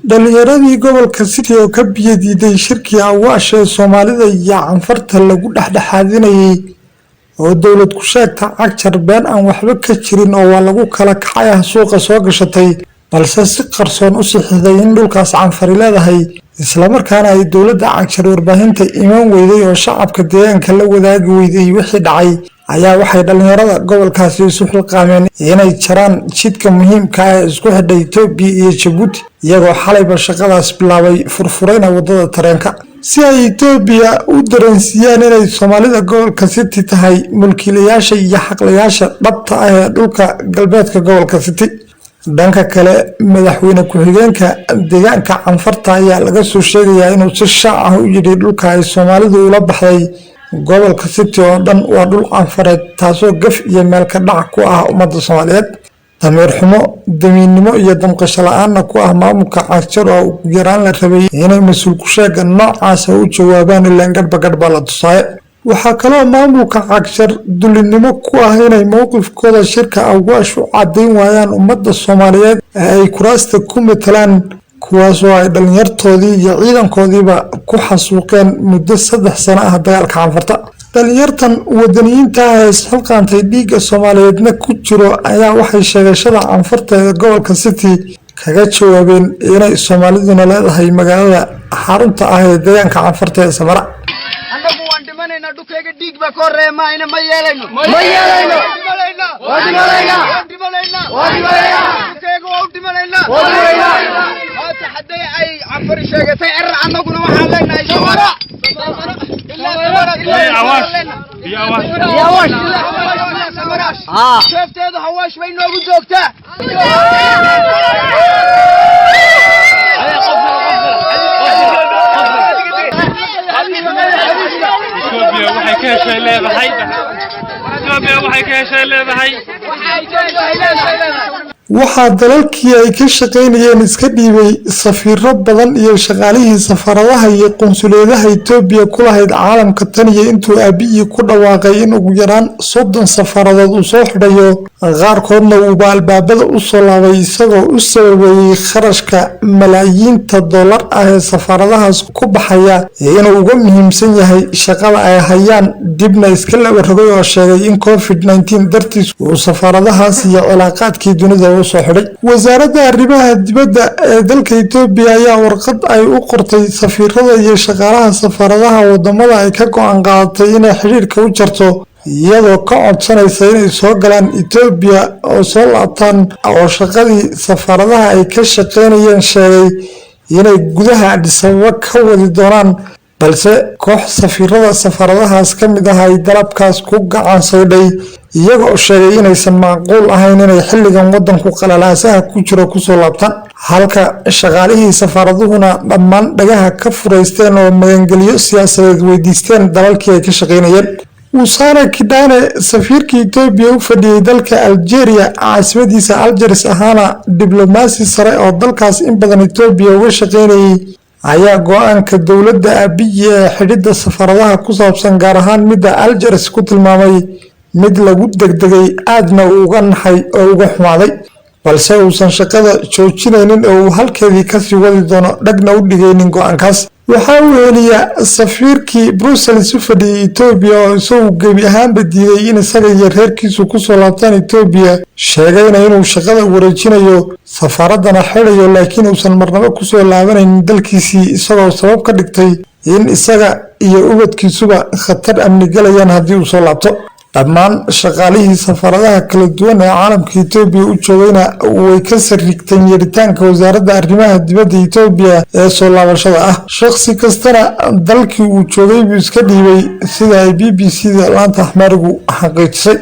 Dhalinyaradii gobolka City oo ka biyo diiday shirkii Awaash ee Soomaalida iyo Canfarta lagu dhexdhexaadinayay oo dowlad ku sheegta Cagjar been aan waxba ka jirin oo waa lagu kala kacay ah suuqa soo gashatay, balse si qarsoon u sixixday in dhulkaas Canfari leedahay, islamarkaana ay dowladda Cagjar warbaahinta iman weyday oo shacabka deegaanka la wadaagi weyday wixii dhacay, ayaa waxay dhalinyarada gobolkaasi isu xilqaameen inay jaraan jidka muhiimka ah ee isku xidha Itoobiya iyo Jabuuti, iyagoo xalayba shaqadaas bilaabay, furfurayna wadada tareenka si ay Itoobiya u dareensiiyaan inay Soomaalida gobolka City tahay mulkiilayaasha iyo xaqlayaasha dhabta ah ee dhulka galbeedka gobolka City. Dhanka kale, madaxweyne ku-xigeenka deegaanka Canfarta ayaa laga soo sheegayaa inuu si shaac ah u yidhi dhulka ay Soomaalidu ula baxday gobolka City oo dhan waa dhul Canfareed, taasoo gaf iyo meelka dhac ku ah ummadda Soomaaliyeed, damiir xumo, damiinnimo iyo damqasho la-aanna ku ah maamulka Cagjar, oo ugu yaraan la rabay inay mas-uul ku-sheega noocaasa u jawaabaan, ilaan garhba garhbaa la tusaaye. Waxaa kaloo maamulka Cagjar dulinimo ku ah inay mowqifkooda shirka Awaash u caddayn waayaan ummadda Soomaaliyeed ee ay kuraasta ku matalaan, kuwaasoo ay dhalinyartoodii iyo ciidankoodiiba ku xasuuqeen muddo 3 sano ah dagaalka Canfarta. Dhalinyartan wadaniyiinta ah ee isxilqaantay, dhiigga Soomaaliyeedna ku jiro, ayaa waxay sheegashada Canfarta ee gobolka City kaga jawaabeen inay Soomaaliduna leedahay magaalada xarunta ah ee deegaanka Canfarta ee Samara. Annagu waan dhimanaynaa, dhulkayga dhiig baa ka horreeya, maayna ma yeelayno, ma yeelayno. Waan dhimanaynaa, waan dhimanaynaa, waan dhimanaynaa, dhulkayga waa u dhimanaynaa, waan dhimanaynaa. Maanta hadday ay Canfari sheegatay Erer, annaguna waxaan leenahay Samara, ilaa Samara, ilaa Awaash, ilaa Samara. Sheefteedu Hawaash bay noogu joogtaa. Etoobiya waxay ka heshay leedahay, Etoobiya waxay ka heshay leedahay. Waxaa dalalkii ay ka shaqaynayeen iska dhiibay safiiro badan iyo shaqaalihii safaaradaha iyo qunsuliyadaha Itoobiya ku lahayd caalamka, tan iyo intuu Aabiyii ku dhawaaqay in ugu yaraan 30 safaaradood uu soo xidhayo, qaarkoodna uuba albaabada u soo laabay, isagoo u sababeeyey kharashka malaayiinta dollar ah ee safaaradahaas ku baxaya inuu uga muhiimsan yahay shaqada ay hayaan, dibna iska laba rogay oo sheegay in COVID-19 dartiis uu safaaradahaas iyo cilaaqaadkii dunida u soo xidhay. Wasaaradda arrimaha dibadda ee dalka Itoobiya ayaa warqad ay u qortay safiirada iyo shaqaalaha safaaradaha wadamada ay ka go-aan qaadatay inay xidhiirka u jarto, iyadoo ka codsanaysa inay soo galaan Itoobiya oo soo laabtaan, oo shaqadii safaaradaha ay ka shaqeynayeen sheegay inay gudaha Addis Ababa ka wadi doonaan, balse koox safiirada safaaradahaas ka mid ah ay dalabkaas ku gacan saydhay, iyagoo sheegay inaysan macquul ahayn inay xilligan wadanku qalalaasaha ku jiro kusoo laabtaan, halka shaqaalihii safaaraduhuna dhammaan dhagaha ka furaysteen oo magangelyo siyaasadeed weydiisteen dalalkii ay ka shaqeynayeen. Wusane Kidane, safiirka Itoobiya u fadhiyey dalka Algeria, caasimadiisa Algeris, ahaana diblomaasi sare oo dalkaas in badan Itoobiya uga shaqeynayay, ayaa go-aanka dowladda Abiyi ee xidhidda safaaradaha ku saabsan, gaar ahaan midda Algeris, ku tilmaamay mid lagu degdegay, aadna uu uga naxay oo uga xumaaday, balse uusan shaqada joojinaynin oo uu halkeedii kasii wadi doono, dhagna u dhigaynin go-aankaas. Waxaa uu heliyaa safiirkii Brussels u fadhiyey Itoobiya oo isagu gebi ahaanba diiday in isaga iyo reerkiisu kusoo laabtaan Itoobiya, sheegayna inuu shaqada wareejinayo, safaaraddana xidhayo, laakiin uusan marnabo kusoo laabanaynin dalkiisii, isagoo sabab ka dhigtay in isaga iyo ubadkiisuba khatar amni galayaan haddii uu soo laabto. Dhammaan shaqaalihii safaaradaha kala duwan ee caalamka Itoobiya u joogayna way ka sarrigteen yeeritaanka wasaaradda arrimaha dibadda Itoobiya ee soo laabashada ah. Shakhsi kastana dalkii uu joogay buu iska dhiibay, sida ay BBC da laanta Axmaarigu xaqiijisay.